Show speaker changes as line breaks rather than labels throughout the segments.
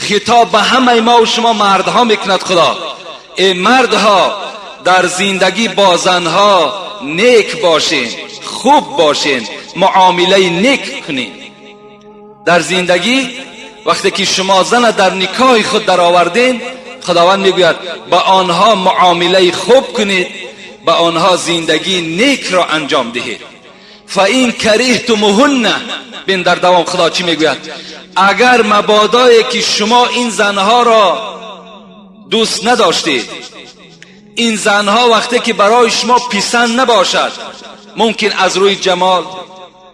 خطاب به همه ما و شما مردها میکند خدا. ای مردها، در زندگی با زنها نیک باشین، خوب باشین، معامله نیک کنین. در زندگی وقتی که شما زن در نکاح خود در آوردین، خداوند میگوید با آنها معامله خوب کنید، با آنها زندگی نیک را انجام دهید. فإن كرهتموهن، بین در دوام خدا چی میگوید؟ اگر مبادایی که شما این زنها را دوست نداشتید، این زنها وقتی که برای شما پسند نباشد، ممکن از روی جمال،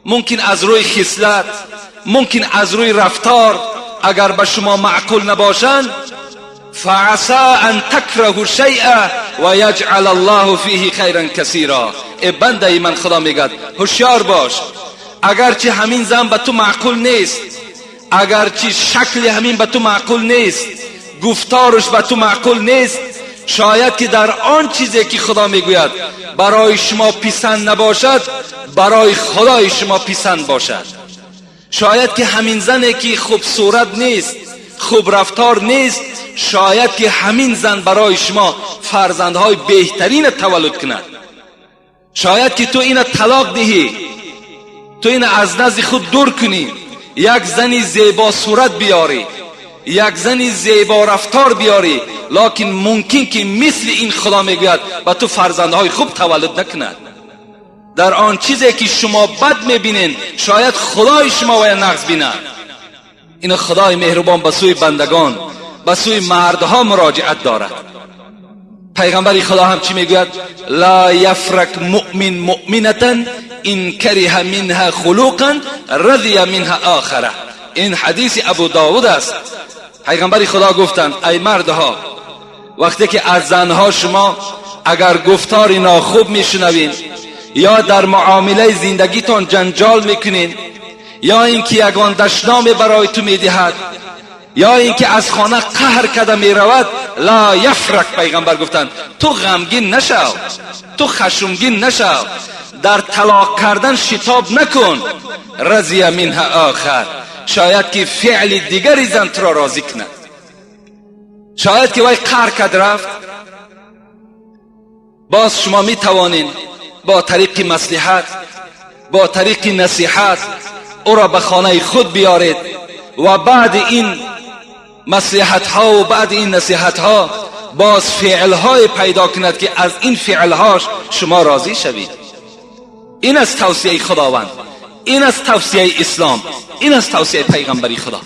ممکن از روی خصلت، ممکن از روی رفتار، اگر به شما معقول نباشند، فعسى ان تكرهوا شيئا ويجعل الله فيه خيرا كثيرا. ای بنده من، خدا میگد هوشیار باش، اگرچه همین زن به تو معقول نیست، اگرچه شکل همین به تو معقول نیست، گفتارش به تو معقول نیست، شاید که در آن چیزی که خدا میگوید برای شما پسند نباشد، برای خدای شما پسند باشد. شاید که همین زنی که خوب صورت نیست، خوب رفتار نیست، شاید که همین زن برای شما فرزندهای بهترین تولد کند. شاید که تو اینه طلاق دهی، تو اینه از نزد خود دور کنی، یک زنی زیبا صورت بیاری، یک زنی زیبا رفتار بیاری، لکن ممکن که مثل این خدا میگوید و تو فرزندهای خوب تولد نکند. در آن چیزی که شما بد میبینین، شاید خدای شما وی نغز بیند. این خدای مهربان به سوی بندگان، به سوی مردها مراجعت دارد. پیغمبر خدا هم چی میگوید؟ لا يفرق مؤمن مؤمنة إن كره منها خلقا رضي منها آخر. این حدیث ابو داود است. پیغمبر خدا گفتند ای مردها، وقتی که از زنها شما اگر گفتار ناخوب میشنوین یا در معامله زندگیتان جنجال میکنین، یا اینکه یگان دشنام برای تو میدهد، یا اینکه از خانه قهر کرده میرود، لا يفرق، پیغمبر گفتند تو غمگین نشو، تو خشمگین نشو، در طلاق کردن شتاب نکن. رضي منها آخر، شاید که فعل دیگری زن تو را راضی کند. شاید که وی قهر کرد رفت، باز شما می توانین با طریق مصلحت، با طریق نصیحت او را به خانه خود بیارید و بعد این مصلحت ها و بعد این نصیحت ها باز فعل های پیدا کند که از این فعل هاش شما راضی شوید. این از توصیه خداوند، این از توصیه اسلام، این از توصیه پیغمبری خدا.